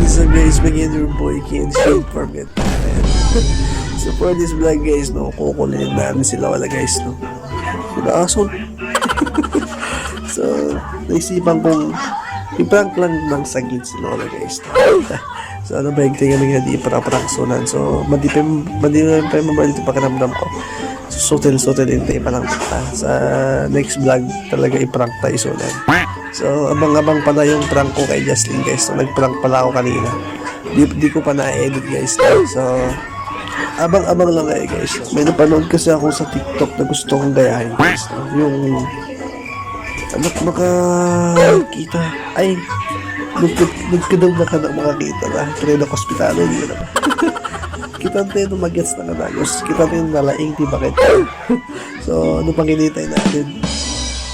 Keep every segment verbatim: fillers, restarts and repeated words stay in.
So guys, again, your boy Ken, shade for me. So for this vlog guys, no, kukunin namin si Lola guys, no. Diba, aso? So, naisipan kong i-prank lang ng saglit si Lola guys. So, ano ba yung tingin nga di para prank sunan? So, madi pa yung, madi pa yung mabalik yung pakiramdam ko. So, sutil-sutil yung tayo pa lang ta. Sa next vlog, talaga i-prank tayo sunan. So, abang-abang pala yung prank ko kay Jaslyn guys. So, nag-prank pala ako kanina. Di, di ko pa na-edit guys. So, abang-abang lang kayo guys. May napanood kasi ako sa TikTok na gusto kong gayahin guys. Yung anak makakita. Ay, nagkad-, nagkadam na ka na makakita na. Pero na hospital, yun na. Kita tayo nung magets na kanagos. Kita tayo nalaing, di ba kayo? So, ano pang hinihintay natin?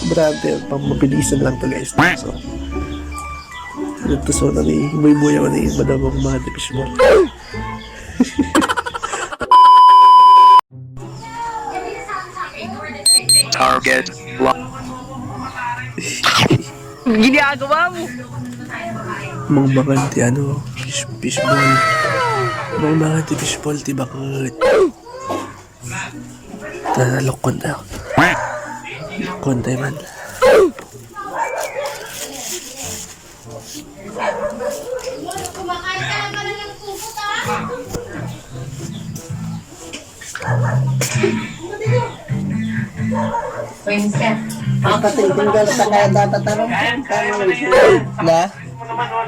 Brother, pang mabilisan lang to guys. So, ito so na ni buy-buy ako ni Madam ang mga division. Target. Ginagawa mo. Mangmangan ti ano, fish, fishball. Mangmangan ti fishball, ti bakit. Tara, lukon tayo. Lukon tayo man. Kumakain ka lang pala ng supot, ah. Pwede ka. Ang patingtinggal sa kaya datatarong. Na?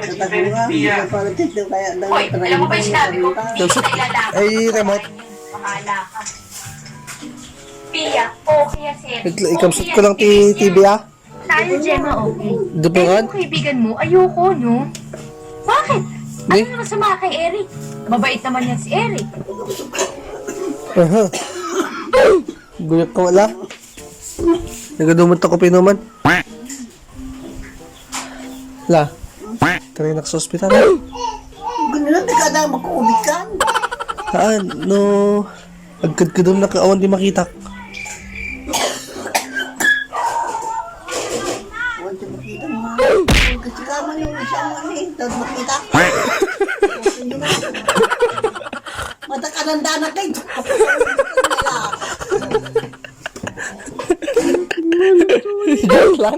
Sa tagunga, hindi na pala tignan kaya daw. Hoy, alam mo ba yung sinabi ko? Hindi kita ilalaban. Ay, remote. Bahala ka. Pia, okay, sir. Ikabsat ko lang ti T V, ah. Tayo, Gemma, okay. Dumungan? Pero yung kaibigan mo, ayoko, no? Bakit? Ano naman sa mga kay Eric? Mabait naman yan si Eric. Aha. Guyak ko wala. Nagadumot ako pinuman. La. Tara na sa ospital. Ganun lang, taga na magkukubikan. Saan? No. Agkadkadam na ka, awan di makita. Awan di makita mo. Kasi ka man yung isang ano eh, tapos makita. Mata ka nang danak eh. Joke lang.